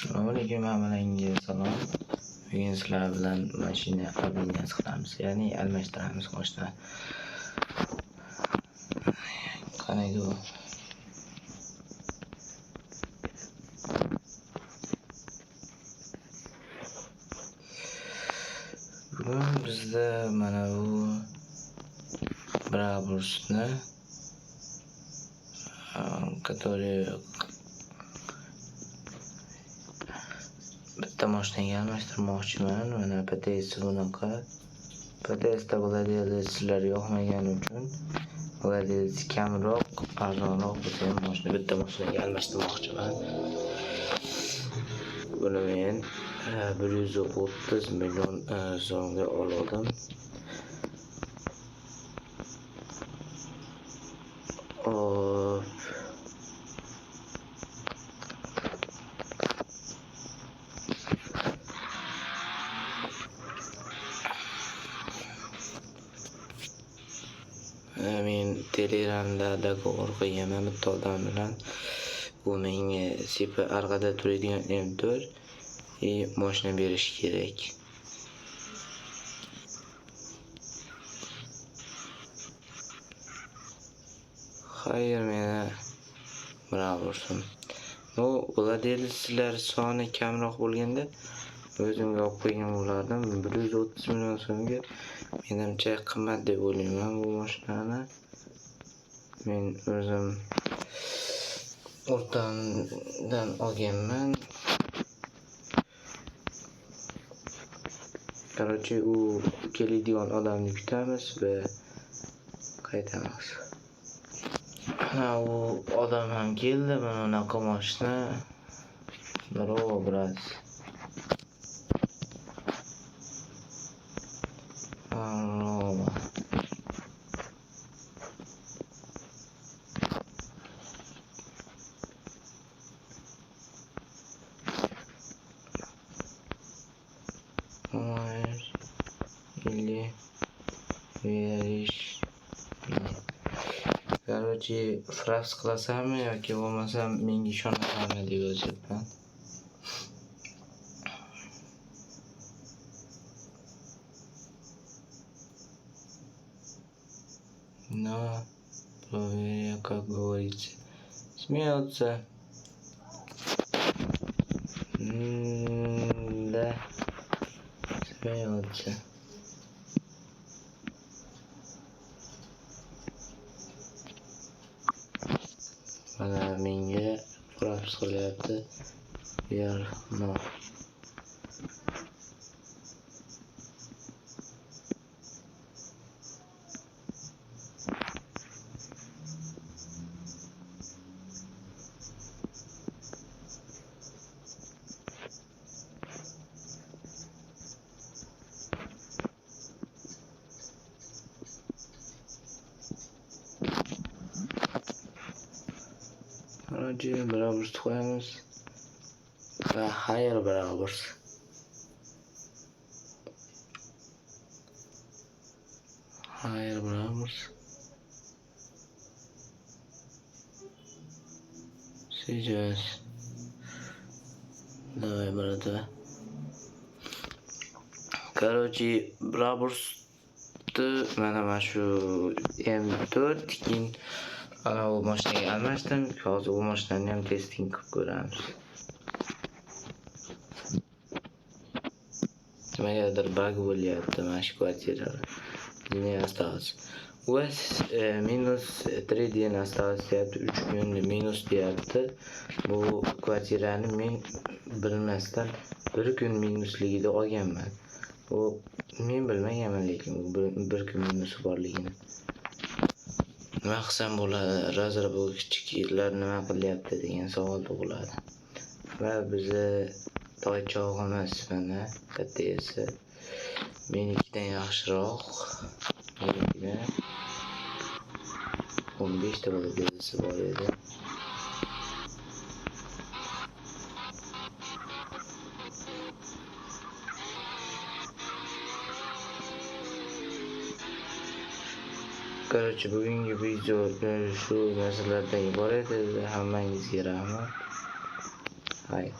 Assalomu alaykum hammalarga salom. Bugun sizlar bilan mashina обменять qilamiz, ya'ni almashtiramiz mashina. Qanday u? Bugun bizda mana bu Brabusni, который bitta mashinaga almashtirmoqchiman. Mana PTS bunaqa. PTSda владелецlar yoqmagani uchun владелец kamroq, arzonroq bo'lsa ham mashina bitta mashinaga almashtirmoqchiman. Buni men 130 million so'mga oldim. Hop. Men Telegramda договор qilganman bitta odam bilan. U menga sepa orqada turadigan M4 и mashina berishi kerak. Xayr, meni Brabus'im. Ну, владелецlar soni kamroq bo'lganda o'zimga olib qo'ygan bo'lardim. 130 million so'mga menimcha qimmat deb o'ylayman bu mashinani. Men o'zim o'rtamdan olganman. Короче, u keladigan odamni kutamiz va qaytamiz. Mana u odam ham keldi, mana unaqa mashina. Здорово, брат. Здорово. Думаешь или веришь мне? Короче, fras qilasanmi yoki bo'lmasam menga ishonasanmi deb yozyapman. Но проверя, как говорится. Смеется. Да. Смеется. Mana menga props qilyapti. Верно. Короче, Brabus qo'yamiz. Va xayr Brabus. Xayr Brabus. Сейчас. Давай, братва. Короче, Brabusni mana shu M4 keyin ana u mashinaga almashdim. Hozir u mashinani ham testing qilib ko'ramiz. Nimagadir bug bo'lyapti mana shu kvartirada. Не осталось. У вас минус 3 день осталось deyapti, 3 kun minus deyapti. Bu kvartirani men bilmasdan 1 kun minusligida olganman. U men bilmaganman, lekin u bir kun minusi borligini. Nima qilsam bo'ladi? Razработчиклар nima qilyapti degan savol tug'iladi. Va bizni toychog'imiz mana kattasi menikidan yaxshiroq. Menikida 15 ta vladельци bor edi. Короче, bugungi video shu narsalardan iborat edi. Hammangizga rahmat. Xayr.